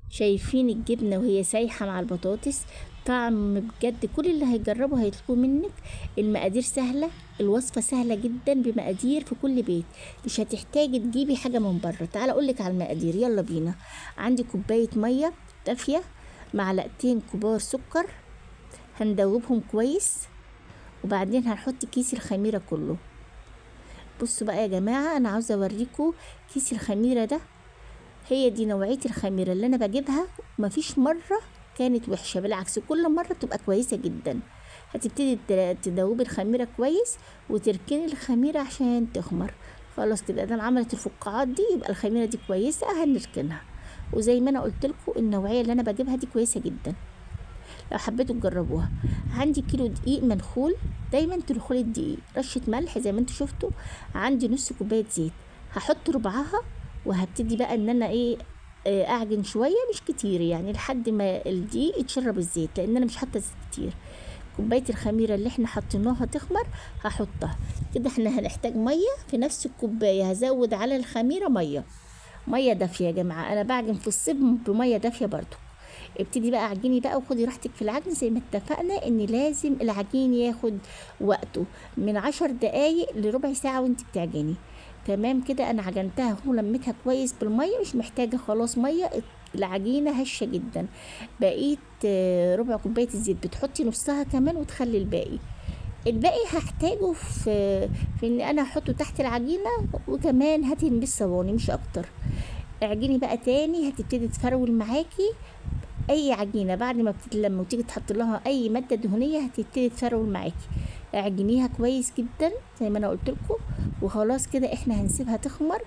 شايفين الجبنة وهي سايحة مع البطاطس؟ طعم بجد كل اللي هيجربه هيطلبوا منك. المقادير سهلة، الوصفة سهلة جدا، بمقادير في كل بيت، مش هتحتاجي تجيبي حاجة من بره. تعالى اقولك على المقادير، يلا بينا. عندي كوباية مية دافية، معلقتين كبار سكر، هندوبهم كويس، وبعدين هنحط كيس الخميرة كله. بصوا بقى يا جماعة، انا عاوزة اوريكم كيس الخميرة ده. هي دي نوعية الخميرة اللي انا بجيبها، مفيش مرة كانت وحشة، بالعكس كل مرة بتبقى كويسة جدا. هتبتدي تدوبي الخميرة كويس وتركني الخميرة عشان تخمر. خلاص كده ادام عملت الفقاعات دي يبقى الخميرة دي كويسة، هنركنها. وزي ما انا قلت لكم النوعية اللي انا بجيبها دي كويسة جدا، لو حبيتوا تجربوها. عندي كيلو دقيق منخول، دايما تنخلي الدقيق، رشة ملح زي ما انتوا شفتوا. عندي نص كوباية زيت، هحط ربعها، وهبتدي بقى ان انا اعجن شوية مش كتير يعني، لحد ما الدقيق يتشرب الزيت، لان انا مش حاطة زيت كتير. كوباية الخميرة اللي احنا حطيناها تخمر هحطها كده. احنا هنحتاج مية في نفس الكوباية، هزود على الخميرة مية، مية دافية يا جماعة، انا بعجن في الصيف بمية دافية برضو. ابتدي بقى اعجني بقى وخدي راحتك في العجن، زي ما اتفقنا ان لازم العجين ياخد وقته من 10 دقايق لربع ساعة وانت بتعجني. تمام كده، انا عجنتها اهو، لميتها كويس بالمية، مش محتاجة خلاص مية، العجينة هشة جدا. بقيت ربع كوباية الزيت، بتحطي نصها كمان وتخلي الباقي. الباقي هحتاجه في ان انا هحطه تحت العجينة، وكمان هدهن بالصواني مش اكتر. اعجني بقى تاني، هتبتدي تفرول معاكي. اي عجينة بعد ما بتتلم وتيجي تحط لها اي مادة دهنية هتبتدي تفرول معاكي. اعجنيها كويس جدا زي ما انا قلت لكم. وخلاص كده احنا هنسيبها تخمر.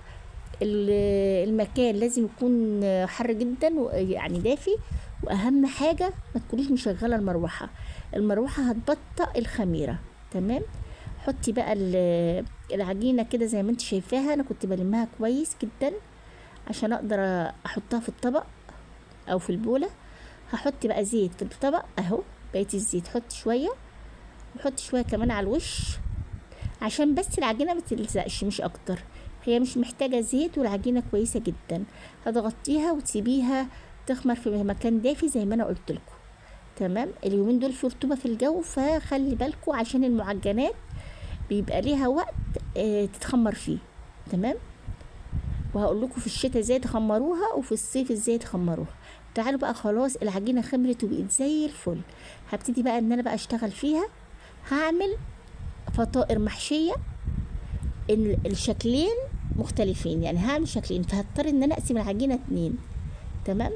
المكان لازم يكون حر جدا، يعني دافي، واهم حاجة ما تكونيش مشغلة المروحة، المروحة هتبطئ الخميرة. تمام، حطي بقى العجينة كده زي ما انت شايفاها. انا كنت بلمها كويس جدا عشان اقدر احطها في الطبق او في البولة. هحط بقى زيت في الطبق اهو، بقيت الزيت حط شوية، وحط شوية كمان على الوش عشان بس العجينة ما تلزقش مش اكتر. هي مش محتاجة زيت والعجينة كويسة جدا. هتغطيها وتسيبيها تخمر في مكان دافي زي ما انا قلت لكم. تمام، اليومين دول في رطوبة في الجو، فخلي بالكم عشان المعجنات بيبقى ليها وقت تتخمر فيه. تمام، وهقول لكم في الشتاء ازاي تخمروها وفي الصيف ازاي تخمروها. تعالوا بقى، خلاص العجينة خمرت وبقت زي الفل. هبتدي بقى ان انا بقى اشتغل فيها. هعمل فطائر محشية، الشكلين مختلفين، يعني هعمل شكلين، فهضطر ان انا اقسم العجينة 2. تمام.